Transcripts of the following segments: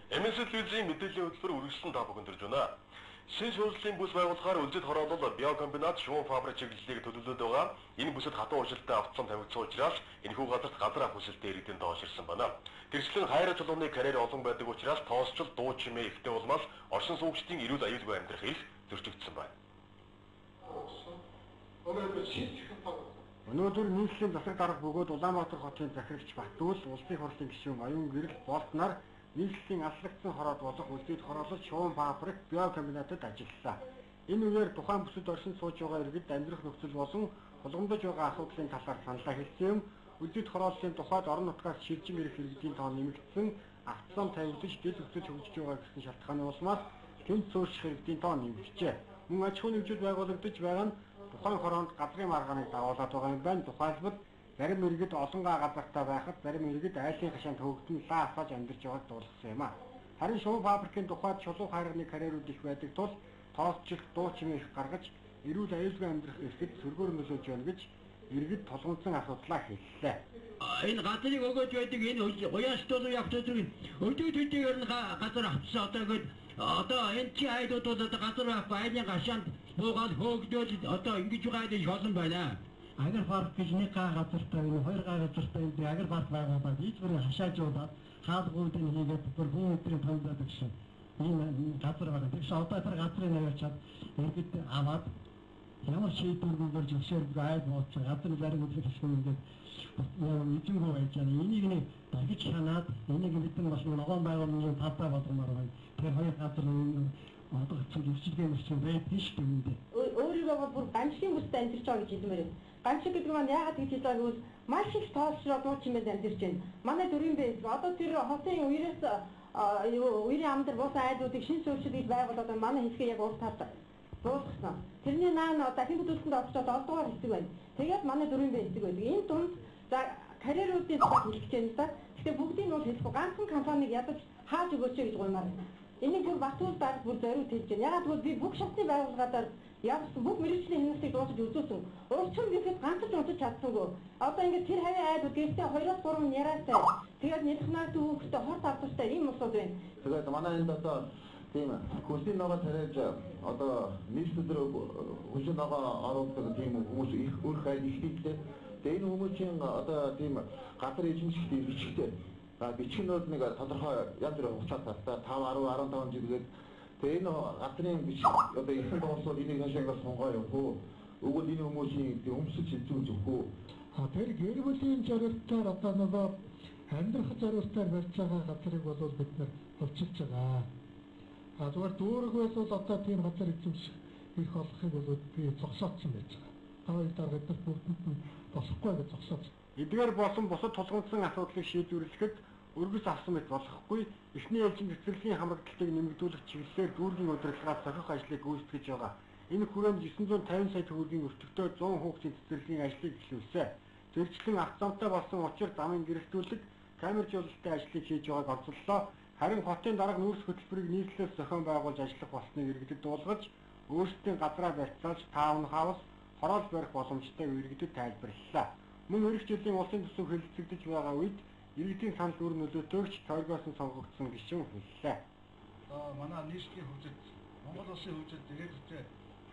MNC телевизийн мэдээллийн хөтөлбөр үргэлжлэн та бүхэнд төрж байна. Шинэ шүүмжлэлийн бүс байгуулахаар Өлзийд хороолол биокомбинат шуум фабрик чиглэлийг төлөвлөд байгаа. Энэ бүсэд хатуу уршилтай автозам тавигдсан учраас энэхүү газарт газар авах хүсэлтэй иргэдийн тоо ирсэн байна. Тэрчлэн хайраа чулууны карьер олон байдаг учраас тоосчл дуу чимээ ихтэй улмаас оршин суугчдын эрүүл аюулгүй амьдрах эрх зөрчигдсөн байна. Өнөөдөр нийслэлийн засаг дарга бөгөөд Улаанбаатар хотын захирагч Батүл, улсын хурлын гишүүн Оюун Гэрэл Болтнаар нийслэлийн алслагдсан хороод болох Өлзийд хороолол шуум фабрик биокомбинатад ажиллалаа. Энэ үеэр тухайн бүсэд оршин сууж байгаа иргэд амьдрах нөхцөл болон хулгамдаж байгаа асуудлын талаар саналаа хэлсэн юм. Өлзийд хорооллын тухайд орон нутгаас шилжин ирэх иргэдийн тоо нэмэгдсэн, автозам тавигдаж дэд нөхцөл хөгжиж байгаа гэсэн шалтгааны улмаас тэнд суурьших иргэдийн тоо нэмэгджээ. Мөн аж ахуйн нэгжүүд байгуулагдаж байгаа нь тухайн хороонд газрын маргааныг дагуулад байгаа юм байна. Тухайлбал зарим иргэд олон га газартай байхад зарим иргэд айлын хашаанд хөөгдөн лаа асааж амьдарч байгааг дуулгасан юм а. Харин шувуу фабрикийн тухайд чулуу хайрганы карьерүүд их байдаг тул тоосчлт дуу чимээ их гаргаж эрүүл аюулгүй амьдрах эрхэд сөргөөр нөлөөлж байна гэж иргэд тулгамдсан асуудлаа хэллээ. Энэ газрыг өгөөж байдаг энэ уяастуулан явах зүйл өдөө төдийгээр нь газар авчихсан. Одоо ингээд одоо энэ чи айлууд бол одоо газар байхгүй айлын гашаанд буугаад хөөгдөөл одоо ингэж байгаа их олон байна. Агар парк гэж нэг га газартай энэ хоёр га газартай энэ агар парк байгуулад ийдвэрийн хашаажуулаад хаалгуудыг хийгээд бүр хүн өдрийн томдоод гэсэн ийм газар байгаа. Тэгш одоо тэр газрыг аваачаад иргэд аваад ямар шийдвэргүйгээр зөвшөөрөлгүй айл бууцсан газрын зарим үзлэг хэсэг ингээд эзэмгүй байж байгаа. Энийг нэг дахиж хянаад энийг бид нар бас ногоон байгууллагын тавтай болгомоор байна. Тэр хоёр газар одоо зөвшөөрөлгүй юм шиг байдаг шүү дээ. Өөрийгөө бол бүр гамшигын бүсд амьдарч байгаа гэж хэлмээр байна. Гамшиг гэдэг маань яагаад гэж хэлж байгаа гэвэл маш их тоолшроо дуу чимээд амьдарч байна. Манай дөрвийн бэс одоо тэр хотын үерээс үерийн амдар буусан айлуудыг шинэ суурьшил гэж байгуулад манай хэсгээ яг урд талд буулгасан. Тэрний наан дахин хөдөлгөнд орчоод 7 дугаар хэсэг байна. Тэгээд манай дөрвийн бэс хэсэг байдаг. Энэ дунд за карьеруудын тухай хэлэх гэж байна л да. Гэхдээ бүгдийг нь бол хэлэхгүй. Ганцхан компаниг ядаж хааж өгөөч гэж гуймаар байна. Энийг бүр Батүл дарга бүр зориуд хэлж байна. Ягаад гэвэл би бүх шатны байгууллагаар явсан бүх мэргэжлийн хяналтыг дуусгаж үзүүлсэн. Урчин гэхэд ганц ч унтаж чадсангүй. Одоо ингээд тэр хавийн айлууд гэртээ 2-3 яраатай. Тэгээд нэлхнаад хүүхдтэй хорт авдартай ийм улсууд байна. Тэгээд манай энд одоо тийм хөлсийн ногоо тариаж одоо нийслэл хөлсийн ногоо оруулдаг тийм хүмүүс их өрх айл их хийлээ. Тэгээд энэ хүмүүсийн одоо тийм газар эзэмшигт бичгтэй. Бичг нь бол нэг тодорхой янз бүрийн хугацаатай 5, 10, 15 жил гээд тэгээ энэ газрын бичиг одоо ихэнх улсууд энийг хашаа ингээд сонгоо явах уу? Өгвөл энэ хүмүүсийн өмсөж эзэмж өгөх үү? Тэр гэр бүлийн зорилтоор одоо нөгөө амьдрах зорилтоор барьж байгаа газрыг бол бид нар хувьчилж байгаа. Зүгээр дүүрэг бол одоо тийм газар эзэмших эрх олгохыг бол би зогсоодсон байж байгаа. Та хоёр дарга бид бүгдэнд нь болохгүй гэж зогсоодсон. Эдгээр болон бусад тулгамдсан асуудлыг шийдвэрлэхэд өргөс авсан мэт болохгүй эхний ээлжинд цэцэрлэгийн хамрагдалтыг нэмэгдүүлэх чиглэлээр дүүргийн удирдлагаа зохих ажлыг гүйцэтгэж байгаа. Энэ хүрээнд 950 сая төгрөгийн өртөгтэй 100 хүүхдийн цэцэрлэгийн ажлыг эхлүүлсэн. Зэрэгчлэн автозамтай болсон учир замын гэрэлтүүлэг камержуулалтын ажлыг хийж байгааг онцоллоо. Харин хотын дарга нүүрс хөтөлбөрийг нийслэлээс зохион байгуулж ажиллах болсныг иргэдэд дуулгаж өөрсдийн газраа барьцаалж таун хаус хороол барих боломжтой иргэдэд тайлбарлалаа. Мөн ирэх жилийн улсын төсөв хэлэлцэгдэж байгаа үед иргэдийн санал үр нөлөөтэйгч тойргоос нь сонгогдсон гишүүн хэллээ. Одоо манай нийслэлийн хөгжил, Монгол улсын хөгжил ирээдүйдээ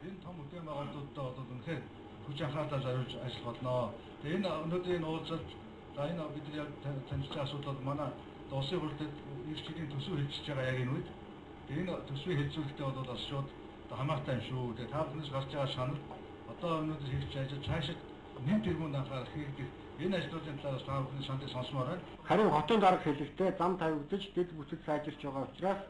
энэ том хөдөө байгуулалтуудад бол үнэхээр хүч анхаарлаа зориулж ажиллах болно. Тэгээ энэ өнөөдрийн уулзалт за энэ бидний яг танилцсан асуудал бол манай улсын хурлд ирэх жилийн төсөв хэлжиж байгаа яг энэ үед. Тэгээ энэ төсвийг хэлцүүлэхдээ бол бас шууд хамаартай юм шүү. Тэгээ та бүхнээс гарч байгаа санал одоо өнөөдөр хийж ажил цаашид нэм тэргуунд анхаарах хийгдэх энэ ажлуудын талаар та бүхний саналыг сонсомоор байна. Харин хотын дарга хэлэхдээ зам тавигдаж дэд бүтэц сайжирч байгаа учраас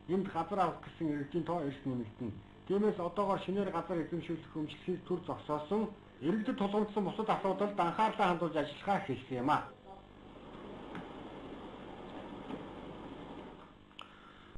энд газар авах гэсэн иргэдийн тоо эрс нэмэгдэнэ. Тиймээс одоогоор шинээр газар эзэмшүүлэх өмчлөгийг төр зогсоосон иргэдэд тулгамдсан бусад асуудалд анхаарлаа хандуулж ажиллахаа хэлсэн юм а.